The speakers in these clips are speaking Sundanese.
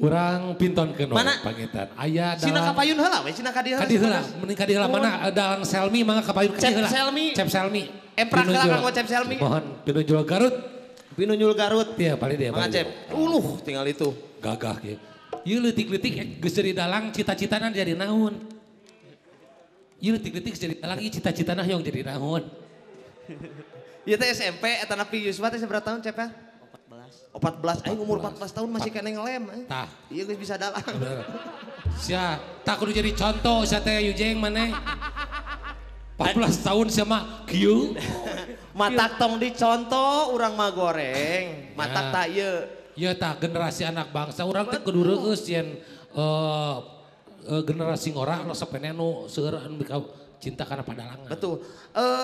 Urang pintonkeun we pangitan. Aya dalang. Sina kapayun heula we, sina ka dieu heula. Ka dieu heula, mending ka dieu heula. Mana dalang Selmi mangga kapayun ka dieu heula. Cep Selmi. Cep Selmi. Emprak heula kanggo Cep Selmi. Mohon Pinunjul Garut. Pinunjul Garut. Iya, paling dia. Mangga Cep. Uluh tinggal itu. Gagah kieu. Ieu leutik-leutik geus jadi dalang cita-citana jadi naon. Ieu leutik-leutik jadi dalang ieu cita-citana hoyong jadi naon. Ieu teh SMP eta napi yuswa teh sabaraha tahun Cep ya? 14, aing umur 14 tahun masih kena ngelem. Tah. Iya geus bisa dalang. Sia, tak kudu jadi contoh sia teh Yujeng maneh. 14 tahun sia mah kieu. Matak tong dicontoh urang mah goreng, matak tah ieu. Ieu tah generasi anak bangsa urang teh kudu reueus yen generasi ngora resep keneh nu seueur anu cinta kana padalangan. Betul.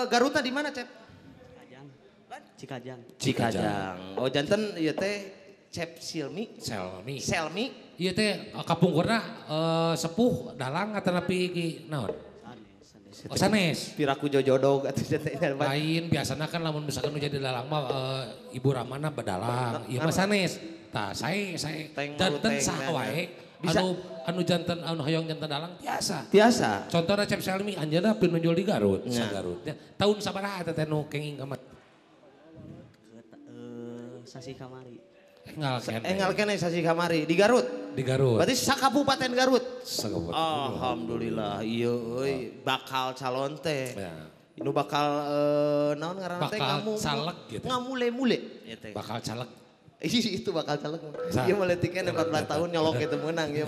Garutna di mana, Cep? Cikajang. Cikajang. Oh janten ieu teh Cep Silmi. Selmi. Selmi. Ieu teh kapungkurna sepuh dalang atanapi ki naon? Sanes. Oh sanes. Piraku jojodog atuh teh. Lain biasana kan lamun misalkan nu jadi dalang mah Ibu Ramana badalang. Ieu mah sanes. Tah sae sae. Janten saha wae anu janten anu hoyong janten dalang tiasa. Tiasa. Contohna Cep Selmi anjeunna pinunjul di Garut, sa Garutnya. Tahun sabaraha eta teh nu kenging ka Sasi kamari. Engal kene sasi kamari di Garut. Di Garut. Berarti sakabupaten Garut. Sakabupaten. Alhamdulillah ieu euy bakal calon teh. Ya. Nu bakal naon ngaranna teh kamu caleg gitu. Ngamule-mule ieu teh. Bakal caleg. Itu bakal caleg. Ieu mah leutik keneh 14 tahun nyolok gitu meunang ieu.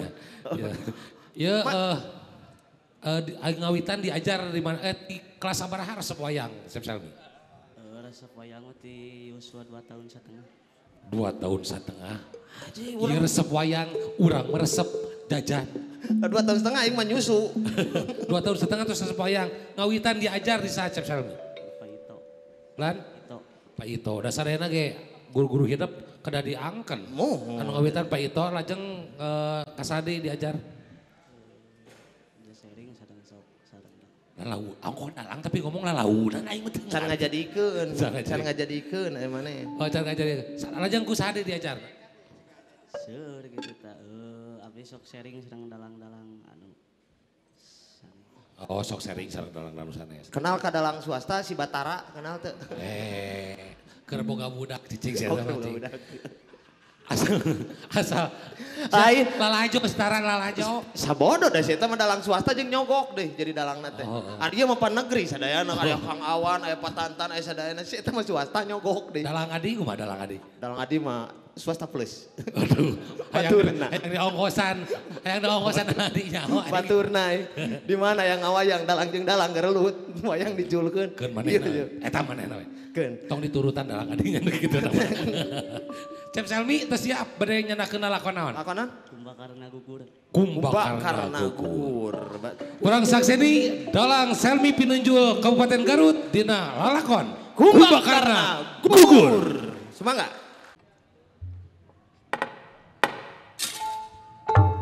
Ieu ngawitan diajar di mana di kelas sabaraha resep wayang Cep Selmi? Resep wayang di yuswa 2 tahun setengah. 2 tahun setengah. Ieu resep wayang, urang meresep jajan. 2 tahun setengah aing mah nyusu. 2 tahun setengah terus resep wayang. Ngawitan diajar di saha Cep Selmi? Pak Ito. Lan? Ito. Pak Ito. Dasarna ge guru-guru hidup kedah diangken. Anu ngawitan Pak Ito lajeng kasade diajar. Lalau, aku dalang tapi ngomong lalaunan aing mah teu. Can ngajadikeun, can ngajadikeun aya maneh. Oh, can ngajadikeun. Lajeng ku saha diajar? Seueur kitu tah. Abdi sok sharing sareng dalang-dalang anu. Oh, sok sharing sareng dalang-dalang sanes. Kenal ka dalang swasta si Batara, kenal teu? Keur boga budak cicing sia mah. Asal lain lalajo setara lalajo sabodo deh saya mah dalang swasta jeung nyogok deh jadi dalangna teh. Adi mah pan negeri sadayana aya Kang Awan aya Patantan aya sadayana si eta mah swasta nyogok deh. Dalang adi kumaha dalang adi? Dalang adi mah swasta plus. Aduh, baturna. Hayang diongkosan, hayang diongkosan adi nyaho. Baturna di mana yang ngawayang dalang jeung dalang gerelut wayang dijulkeun. Keun manehna. Eta manehna we. Keun. Tong diturutan dalang adi ngan kitu nama. Cep Selmi teu siap bade nyandakeun lakon naon? Lakonan? Kumbakarna gugur. Kumbakarna gugur. Urang sakseni dalang Selmi Pinunjul Kabupaten Garut dina lalakon Kumbakarna gugur. Semangat. Thank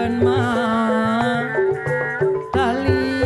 Mah tali.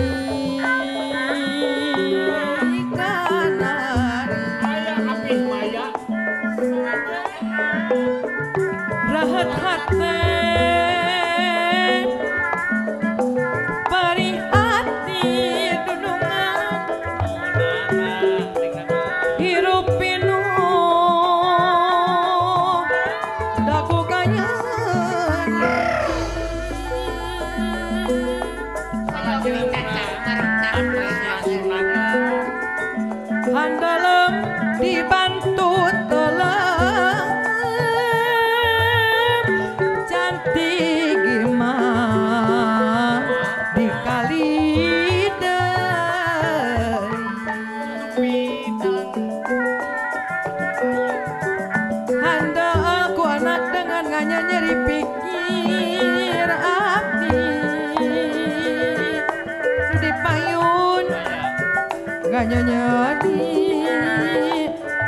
Kanyanyadi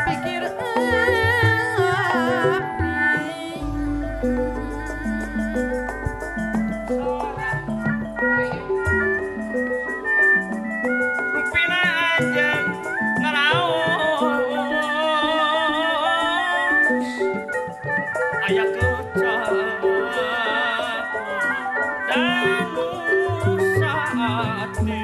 pikir abdi Rupina anjeun ngaraos aya kecap danu saati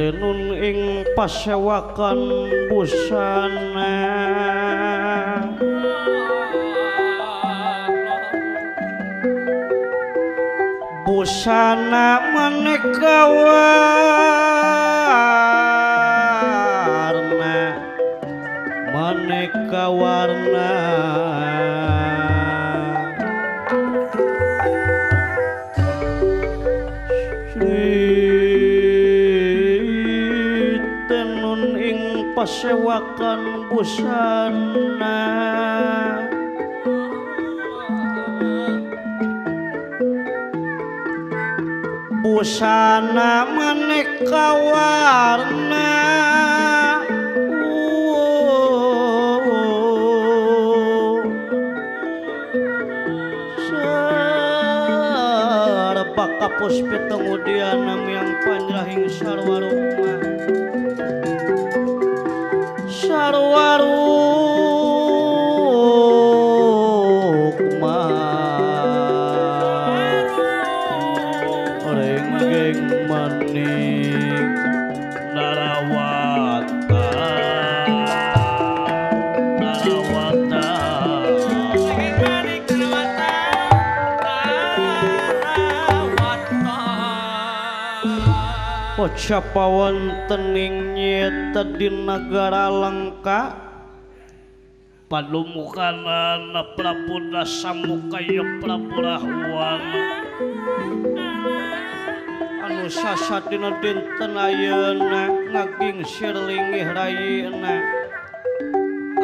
Tenun ing pasewakan busana busana maneka warna maneka warna pasewakan busana busana maneka warna serba kapus pitungudiana miang panjrahing sarwa rukma sarwa rukma renggeng manik narawata narawata renggeng manik narawata narawata Pocapa wonten ing nyeta di nagara Langka Palumukanana Prabu Dasamukaya Prabu Rahwana anu sasat dina dinten ayeuna ngagingsir linggih rayina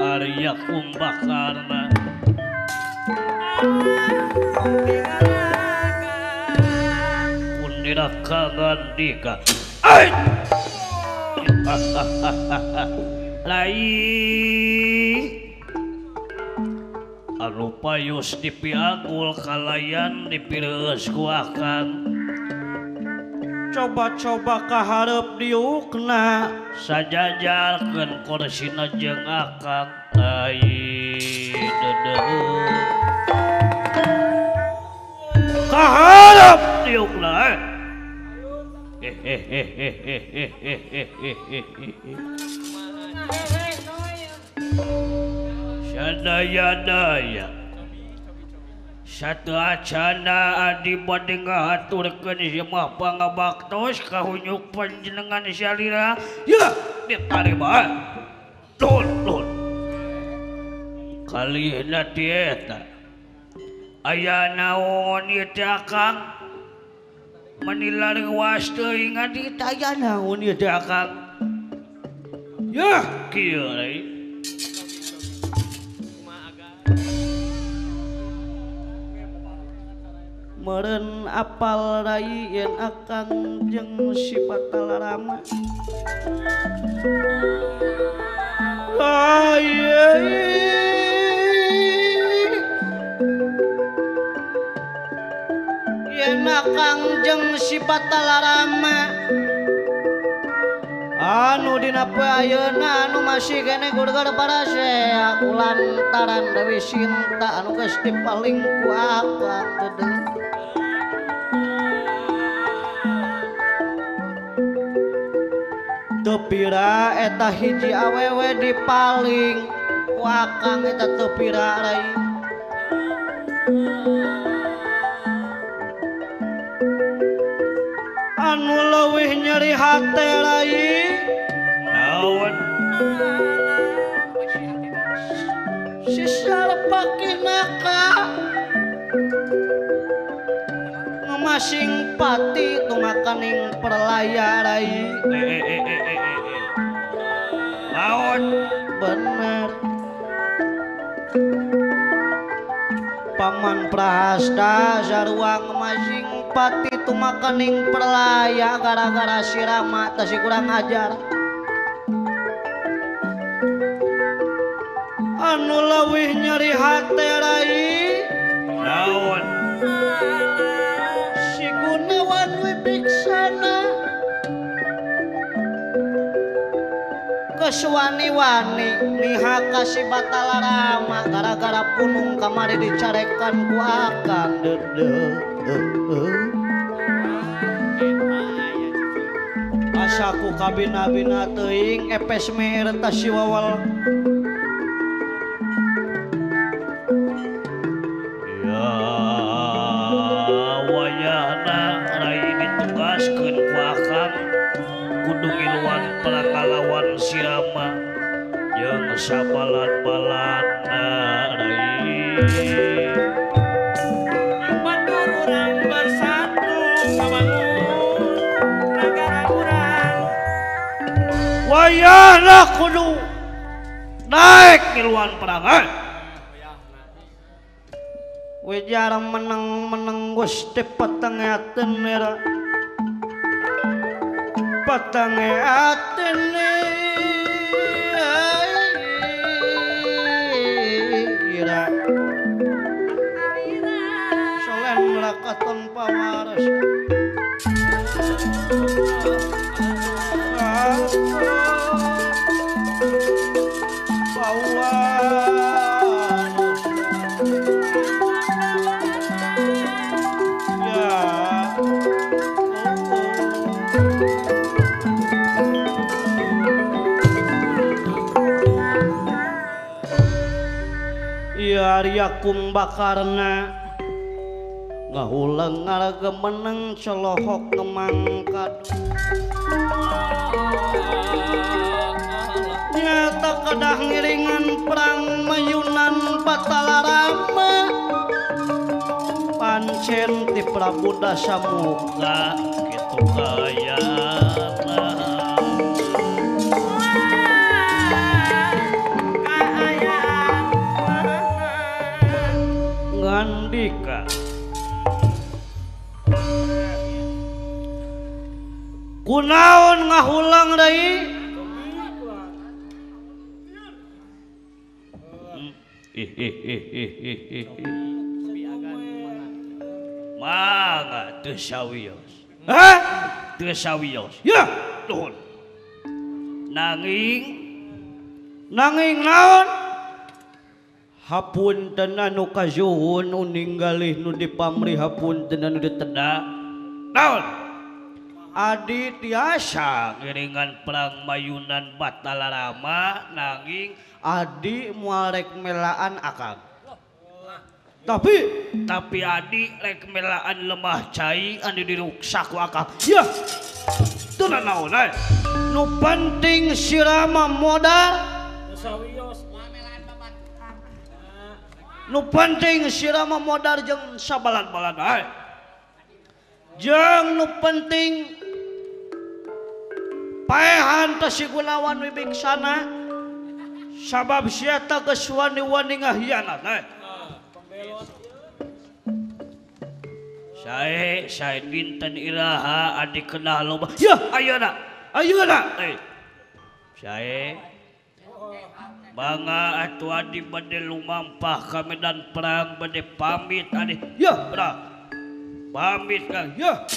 Arya Kumbakarna Kundira kangandika ai Rai anu payus dipiagul kalayan dipireus ku akang coba-coba kaharep diukna sajajarkeun kursina jeung akang Rai dedeuh kaharep diukna Sadaya-daya satu acana adi bade ngahaturkeun simah pangabaktos kahunyuk panjenengan salira ya ditarima lun lun kalihna ti eta aya naon ieu teh akang Manila rewas teuing adi taya naon ieu teh Akang. Yah, kieu rai. Meureun apal rai yen Akang jeung si Batala Rama. Yen Akang jeung si Batala Rama anu dina poe ayeuna anu masih keneh gurgar parasea kulantaran Dewi Sinta anu geus dipaling ku Akang dedeh. Teu pira eta hiji awewe dipaling ku Akang eta teu pira rai. Anu leuwih nyeri hate rai naon si Sarpakinaka ngemasing pati tumakaning perlaya rai. Naon bener Paman Prahasta sarua ngemasing pati tumakaning perlaya gara-gara si Rama teh si kurang ajar. Anu leuwih nyeri hate rai naon si Gunawan Wibiksana kesuwani-wani niha ka si Batala Rama gara-gara punung kamari dicarekan ku Akang dedeh. Asa ku kabina-bina teuing epes meer tas si wawal. Ya wayahna rai ditugaskeun ku Akang kudu ngiluan perang ngalawan si Rama jeung sabalan-balanna rai. Batur urang bersatu ngabangun nagara urang. Wayahna kudu naik ngiluan perang. Wejar meneng-meneng Gusti petengaten era. Petengaten ira. Solen lakaton pawaras. Arya Kumbakarna ngahuleng ngaragemeneng celohok ngemangkad nyata kedah ngiringan perang mayunan Batala Rama pancen ti Prabu Dasamuka kitu kayana. Ngandika kunaon ngahulang deui mangga teu sawios. Hah? Teu sawios. Ya, nuhun. Nanging nanging naon? Hapunten anu kazuhun uninggalih nu dipamrih hapunten anu diteda. Naon? Adi tiasa ngiringan perang mayunan Batala Rama nanging adi moal rek melaan Akang. Tapi adi rek melaan lemah cai anu diruksak ku Akang. Ya. Teu naon euy. Nu penting si Rama modal. Nu penting si Rama modal jeung sabalan-balan euy. Jeung nu penting paehan teh si Gunawan Wibiksana sabab si eta geus wani-wani ngahianat. Sae sae dinten iraha adi kenah loba. Yah ayeuna ayeuna. Sae bangga atuh adi bade lumampah ka medan perang bade pamit adi. Yah bra. Pamit Kang. Yah.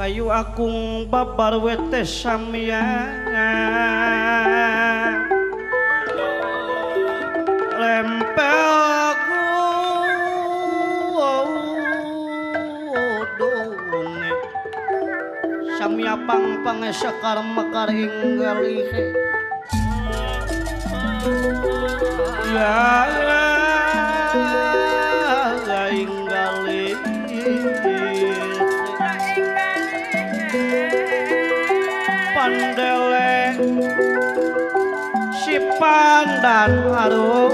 Kayu akung babar wete samya lempel gudung samya pang-pang sekar mekar hingga lihe ya hingga lihe pandele si pandan aruh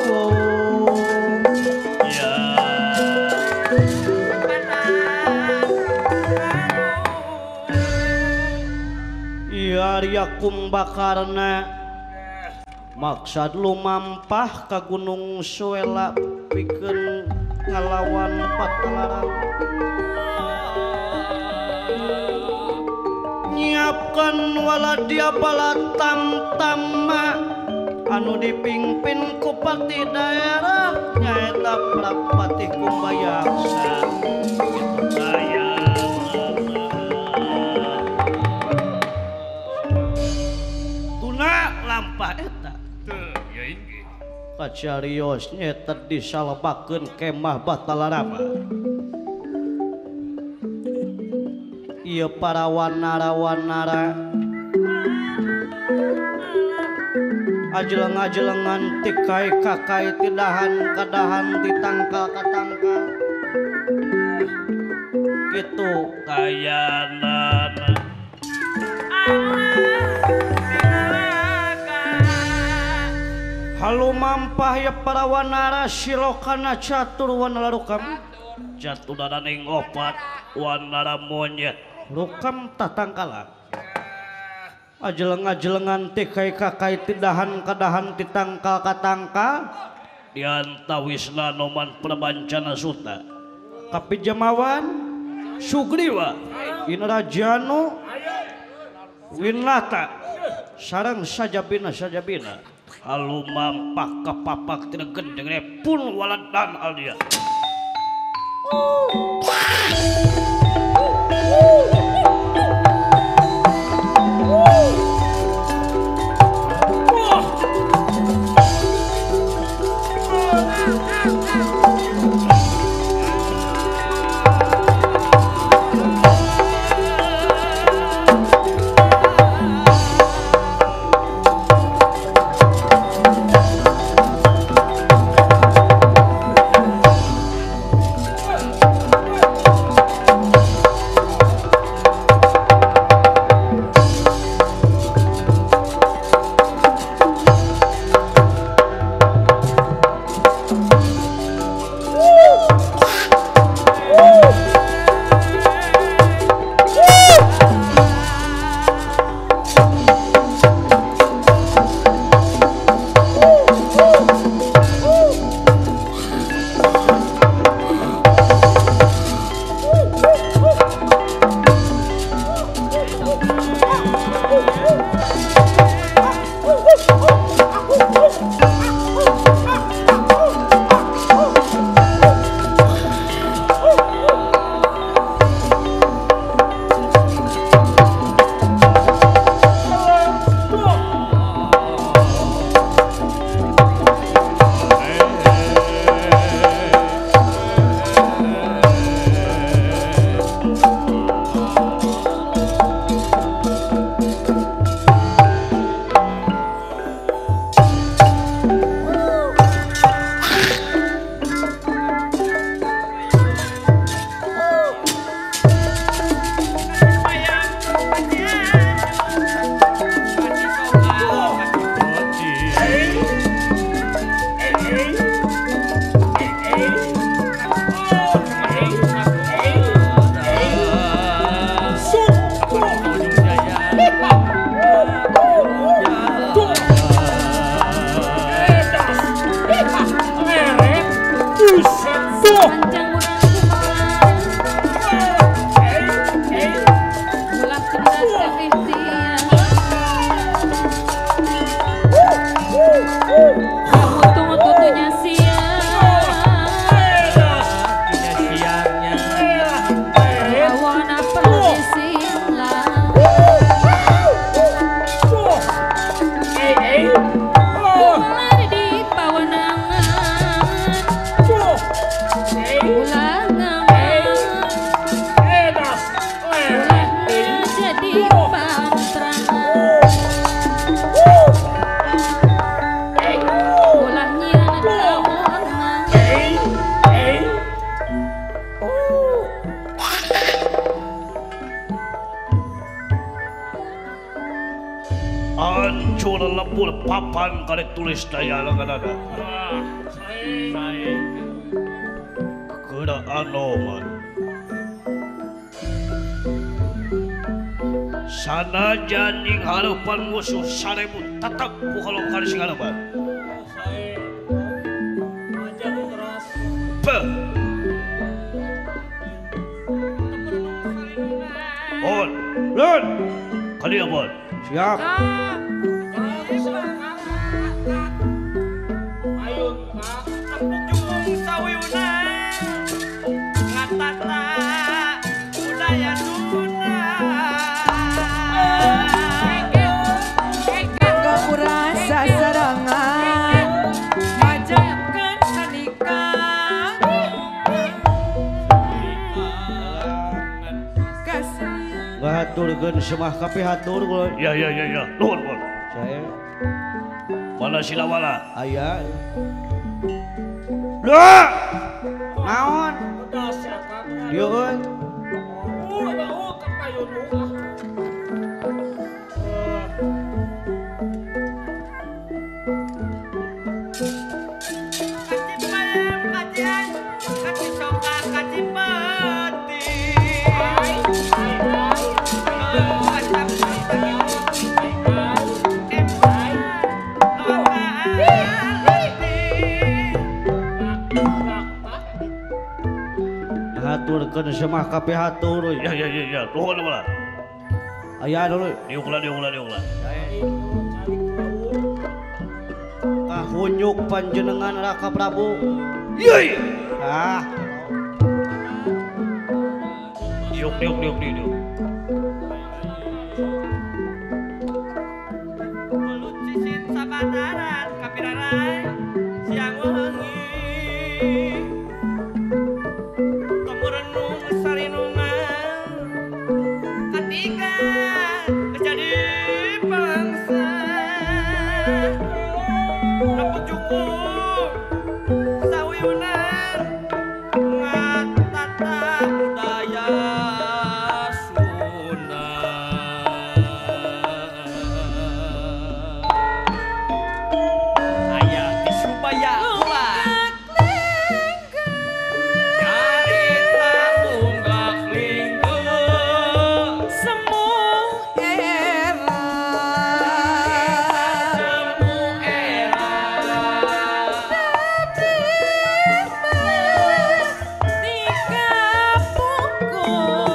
ya ya ria kumbakarna maksad lumampah ka Gunung Suela pikeun ngalawan Patalarang nyiapkan waladia bala tamtama anu dipimpin ku pati daerah nyaeta Prapati Kumbayaksa kitu kaya tuna lampah eta teu ya inggih kacarios nyaeta disalebakeun kemah Batalarama. Iya para wanara-wanara ajeleng-ajelengan tikai kakai tidahan kadahan ditangkal katangkal gitu kayanan halu mampah ya para wanara silokana catur wanara rukam catur ning opat wanara monyet rukam tatangkalan ajeleng-ajelengan tikai kakai tidahan kadahan ditangkal katangkal diantawisna noman prabancana suta kapijamawan Sugriwa Indrajanu Winata sareng sajabina sajabina halu mampak kapapak tina gendeng pun waladan aldia. Hancur lebur papan kali tulis daya lenganana. Kena anoman. Sanajan ing harapan musuh sarebu tetap bukalom kali sing harapan. Bon, Lun, kali ya Bon. Siap. Haturkeun semah kapihatur kula. Ya ya ya ya. Nuhun Bon. Saya. Mana silawala? Aya. Lho. Naon? Dieu euy. Haturkeun semah kapihatur. Ya ya ya ya. Nuhun wala. Aya dulu. Diuk lah diuk lah diuk lah. Kahunyuk panjenengan Raka Prabu. Yeuy. Ah. Diuk diuk diuk diuk. Belut sisit sabadaran kapirarai siang wengi. Tiga pukul.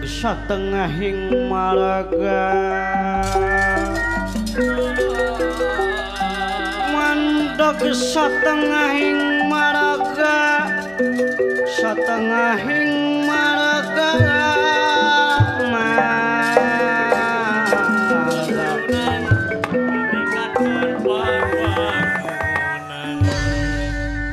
Satengahing maraga mandeg satengahing maraga satengahing maraga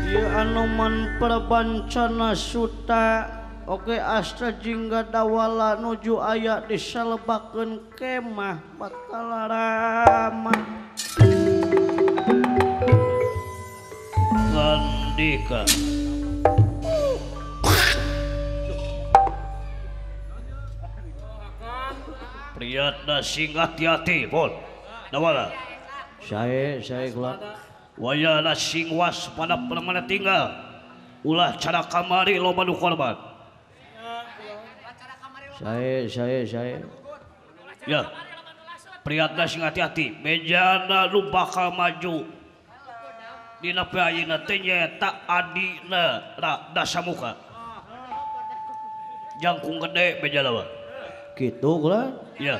ieu Anoman Prabancana Suta. Oke Astra Jingga Dawala nuju aya disalebakeun kemah Batala Rama. Gandika. Priyatna sing hati-hati pun. Dawala. Saya kula. Wayana sing waspada mana tinggal. Ulah cara kamari loba nu korban. Saya. Ya. Priyatna sing hati-hati, bejana nu bakal maju. Dina poe ayeuna teh nyaeta adina Dasamuka. Jangkung gede bejana mah. Kitu kula. Ya.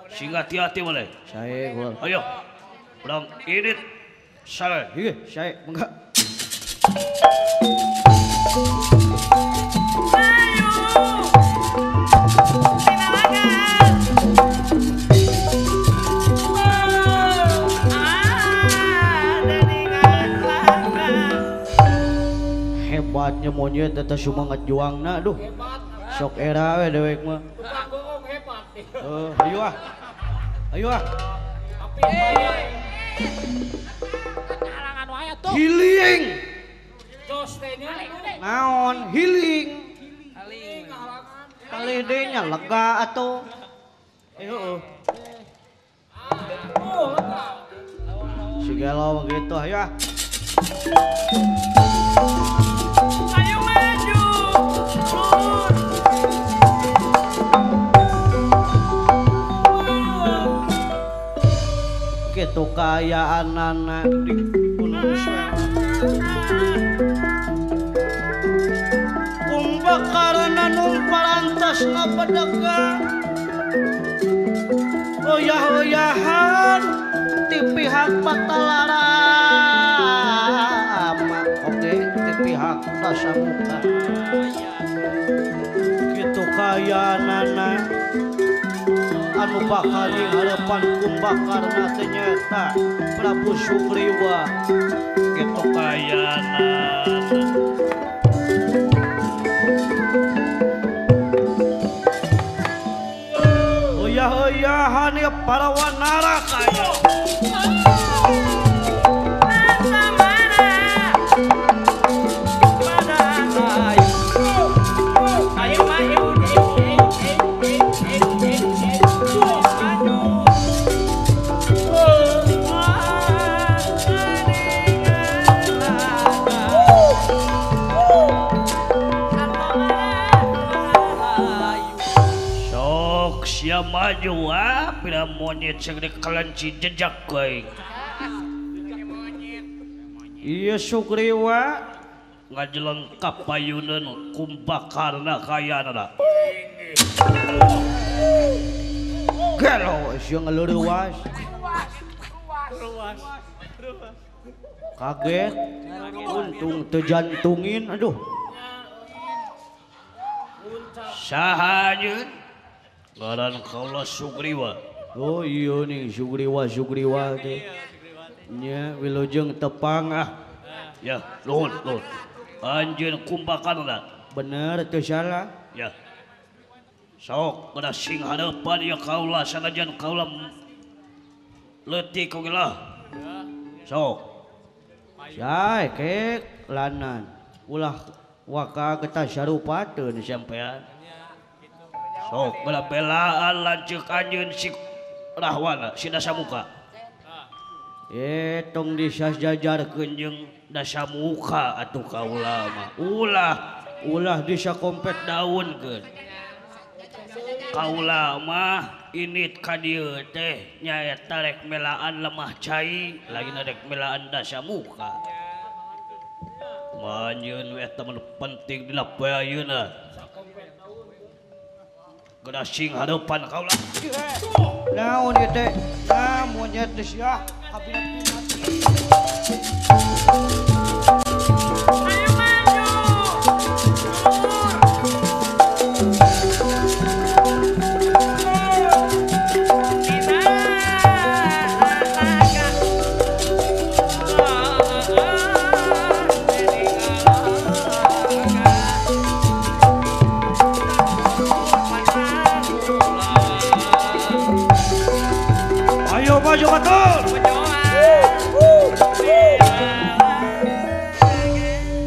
Sing hati-hati boleh. Saya kula. Ayo. Urang init saya. Ieu saya mangga. Hebatnya monyet eta semangat juangna aduh. Sok era we dewek mah. Tukang bohong hebat. Ayo ah. Ayo ah. Halangan wae atuh. Healing. Jos teh nya. Naon healing? Kalih deui nya lega atuh. Heeh. Si gelo gitu ayo ah. Ayo maju. Kitu kaayaanana di Gunung Suwera. Kumbakarna numparantasna bedega. Oyah-oyahan ti pihak Batala Rama. Oke, ti pihak Dasamuka. Kitu kaayaanana anu bakal nyingharepan Kumbakarna teh nyaeta Prabu Sugriwa. Kitu kaayaanana. Oyah-oyahan ieu para wanara kaya. Maju ah, bila monyet segede kelenci jejak koy. Iya Sugriwa ngajelengkap payuneun Kumbakarna kayana. Gelo sia ngeleurewas. Kaget. Untung teu jantungin aduh. Saha anjeun? Ngaran kaula Sugriwa. Oh iya nih Sugriwa Sugriwa teh. Nya wilujeng tepang ah. Ya, nuhun, nuhun. Anjeun Kumbakarna. Bener teu salah. Ya. Sok pada sing hareupan ya kaula sanajan kaula leutik oge lah. Sok. Sae kek lanan. Ulah waka getah sarupateun sampean. Sok bela-belaan lanceuk anjeun si Rahwana si Dasamuka. Tong disajajarkeun jeung Dasamuka atuh kaula mah. Ulah ulah disakompet daunkeun. Kaula mah init ka dieu teh nyaeta rek melaan lemah cai lagi rek melaan Dasamuka. Manjeun we eta mah penting dina poe ayeuna. Geura sing hareupan kaula. Naon ieu teh? Nah, monyet teh sia. Kabina-bina. Ayo maju. Ayo maju batur.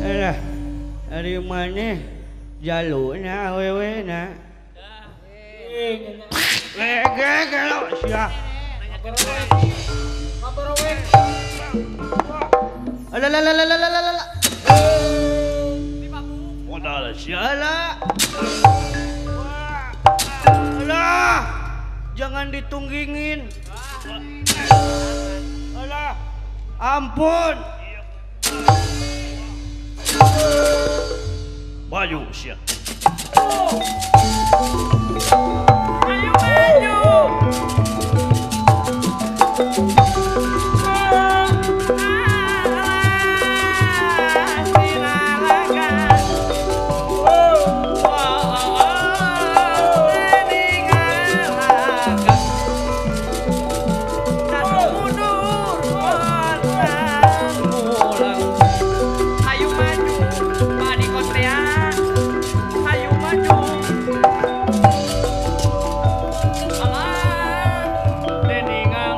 Alah, ari maneh jaluna awewe na. Gelo sia. Alah alah alah alah alah. Modal sia. Alah. Alah. Jangan ditunggingin. Alah. Ampun. Maju sia. Ayo maju. Ayo maju, Pak Dikotrea. Ayo maju. Alah, deningan.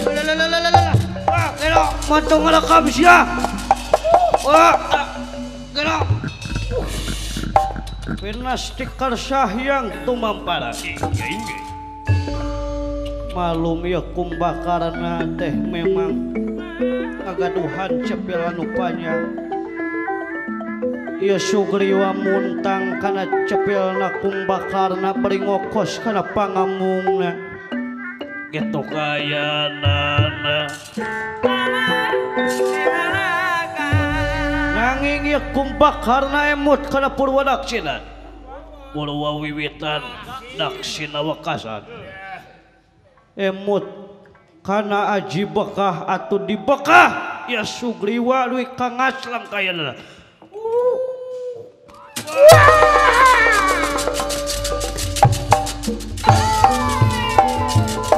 Alah alah alah alah. Wah, gelo, mantong ngalakam sia. Wah, gelo. Pinastikar sahyang tumampara. Malum ya Kumbakarna teh memang ngagaduhan cepil anu panjang. Ieu Sugriwa muntang kana cepilna Kumbakarna bari ngokos kana pangamungna. Kitu kayanana. Nanging ieu Kumbakarna emut kana Purwadaksina. Purwa wiwitan daksina wekasan. Emut kana aji bekah atau di bekah ya Sugriwa duwi ka ngaslang kayanana.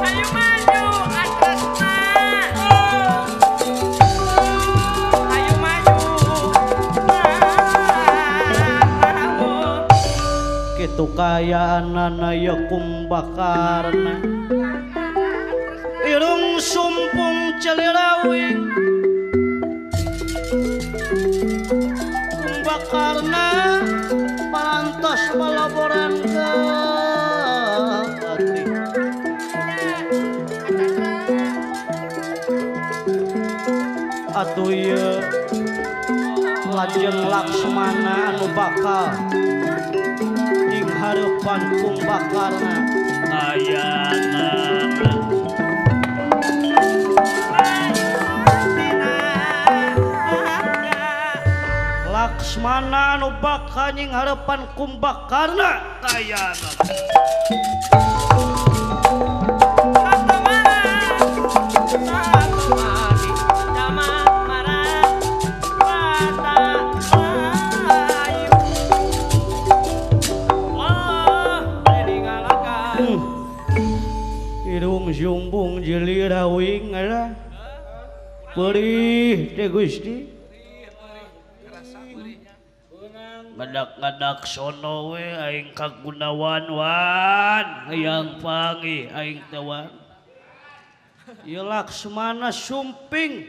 Ayo maju, Atresna. Ayo maju. Kitu kayaanana ya Kumbakarna. Irung sumpung celirawing Kumbakarna parantos palaboran ke hati. Atuh ieu lajeng Laksmana anu bakal ing hareupan Kumbakarna. Kayanana. Laksmana anu bakal nying hareupan Kumbakarna. Kayana. Irung jumbung jelirawing alah. Perih teh Gusti. Ngadak-ngadak sono we aing ka Gunawan wan hayang panggih aing teh wan. Ieu Laksmana sumping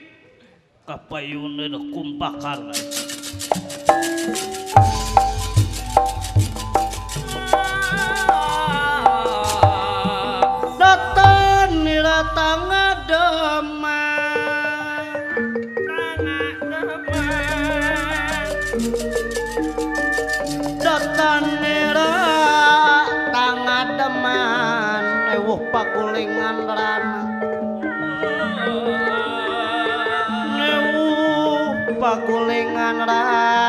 kapayuneun Kumbakarna. Datan nira tangademang. Datan nira tangademan ewuh pagulingan rana. Newuh Pagulingan rana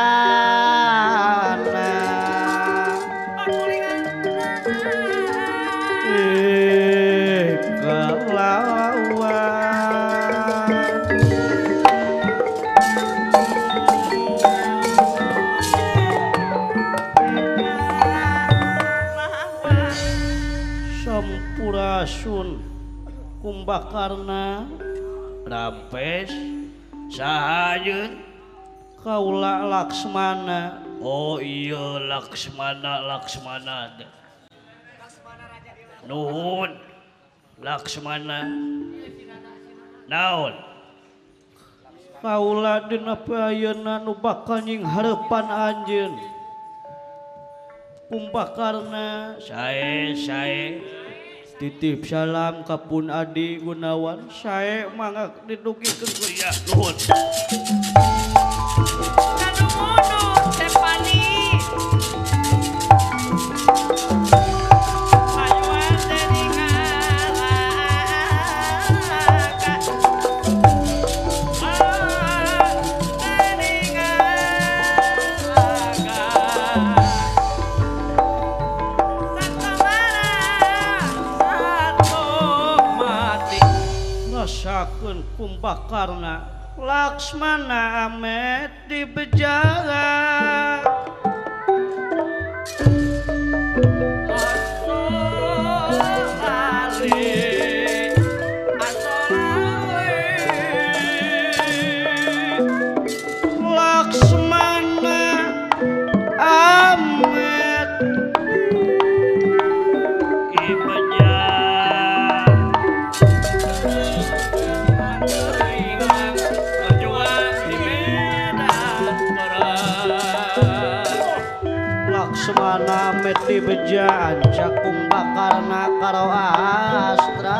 kelawan Sampurasun Kumbakarna Rampes saha anjeun? Kaula Laksmana. Oh iya Laksmana Laksmana. Nuhun Laksmana. Naon? Kaula dina ayeuna nu bakal nying hareupan anjeun. Kumbakarna sae sae. Titip salam ka pun Adi Gunawan sae mangga didugikeun ku ya nuhun. Rasakeun Kumbakarna Laksmana amet di bejara Laksmana amet di bejara. Laksmana amet di beja ancak Kumbakarna karo astra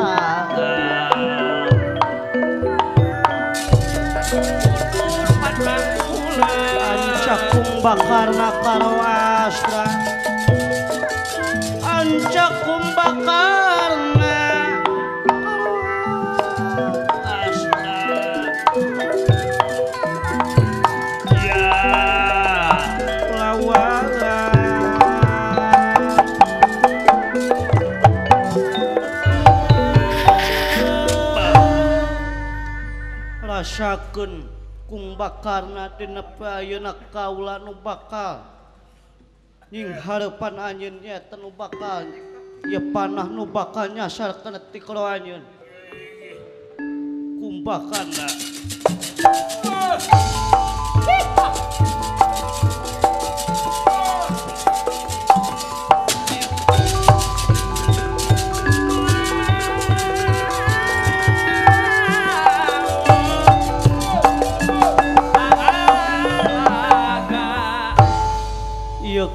ancak Kumbakarna karo astra ancak Kumbakarna karo astra. Ya lawan rasakeun Kumbakarna dina ayeuna kaula nu bakal nying hareupan anjeun eta nu bakal ieu panah nu bakal nyasar kana tikro anjeun Kumbakarna.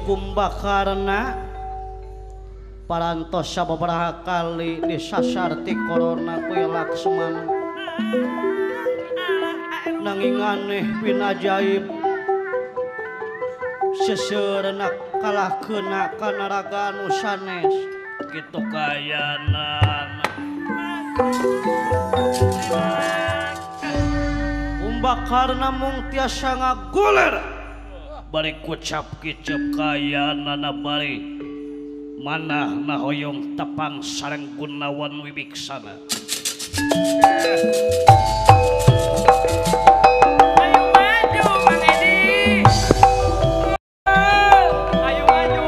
Kumbakarna parantos sababaraha kali disasar ti corona ku Laksmana nanging aneh bin ajaib seseureuna kalah keuna kana raga anu sanes kitu kayanan. Kumbakarna mung tiasa ngaguler bari kucap kicep kayanana bari manah na hoyong tepang sareng Gunawan Wibiksana. Ayo maju Mang Edi. Ayo maju.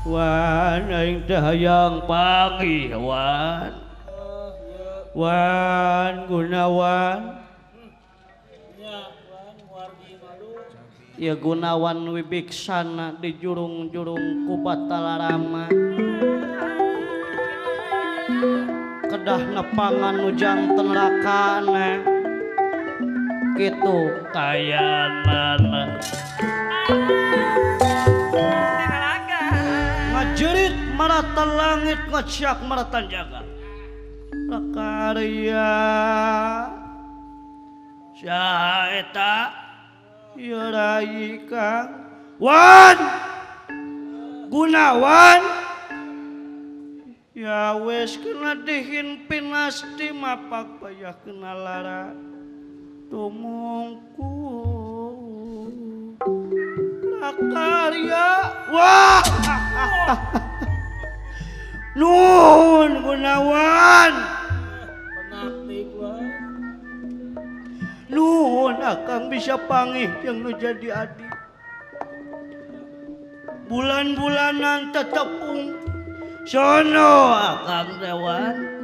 Wan aing teh hayang panggih wan. Wan Gunawan. Ya Gunawan Wibiksana di jurung-jurung ku Batala Rama. Kedah nepangan nu janten rakana. Kitu kayanana. Ngajerit marata langit ngeciak marata jagat. Rakarya saha eta? Ya rai Kang Wan Gunawan. Ya wes kena dihin pinasti mapak payah kena lara tumungku prakarya. Wah. Nun Gunawan. Nuhun akang bisa pangih yang nu jadi adik. Bulan-bulanan tetepung sono akang dewan.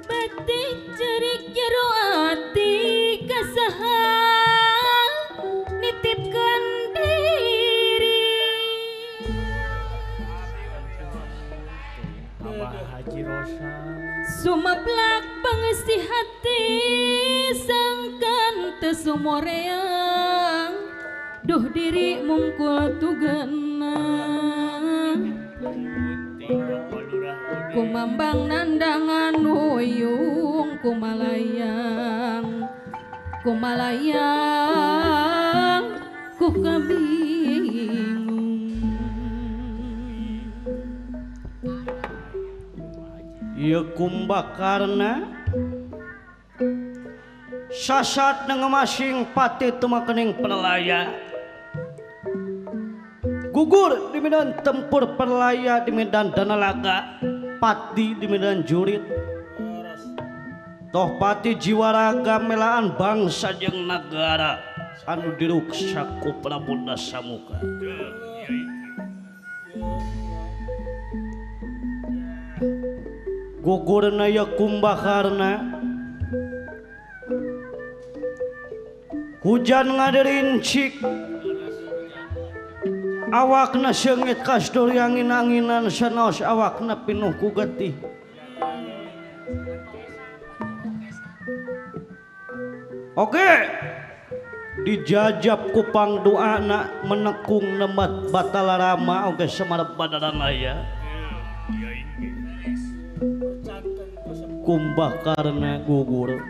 Batik cerik jero ati kasaha nitipkan diri. Abah Haji Rosa sumaplak pangesti hati sangkan teu sumoreang duh diri mungkul tugena. Kumambang nandangan huyung kumalayang kumalayang ku kabingung. Ieu Kumbakarna sasat ngemasing pati tumakening perlaya gugur di medan tempur perlaya di medan danalaga pati di medan jurit toh pati jiwa raga melaan bangsa jeung nagara anu diruksak ku Prabu Dasamuka. Gugurna ya Kumbakarna hujan ngaderincik awakna seungit kasdor angin-anginan sanaos awakna pinuh ku getih. Oke, dijajab ku pangdoana menekung nemat Batala Rama oge Semar Badaranaya. Kumbakarna gugur.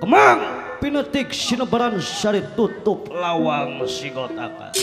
Kemang pinetik sinebaran sari tutup lawang sigotaka.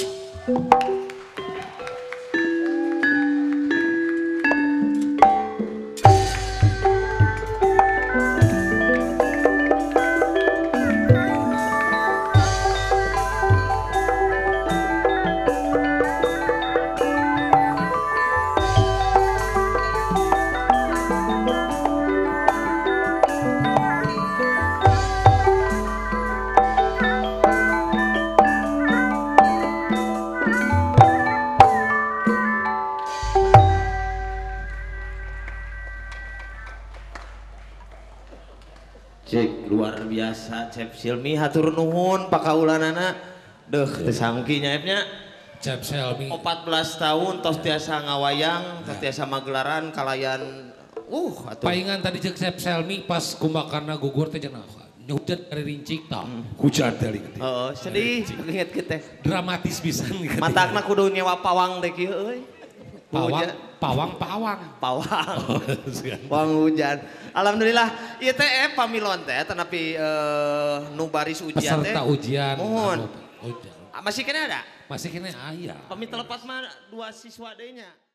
Cek luar biasa Cep Silmi hatur nuhun pakaulanana deuh teu sangki nya nya Cep Silmi 14 tahun tos tiasa ngawayang tos tiasa magelaran kalayan atuh paingan tadi cek Cep Silmi pas Kumbakarna gugur teh cenah hujan dari rincik tah hujan dari gede. Heeh sedih inget kieu teh dramatis pisan matakna kudu nyewa pawang teh kieu euy. Pawang, pawang, pawang. Pawang. Pawang hujan. Alhamdulillah, ieu teh pamilon teh tetapi nu baris ujian teh. Peserta ujian. Mohon. Masih kena ada? Masih kena aya. Pami telepas mah 2 siswa deui nya.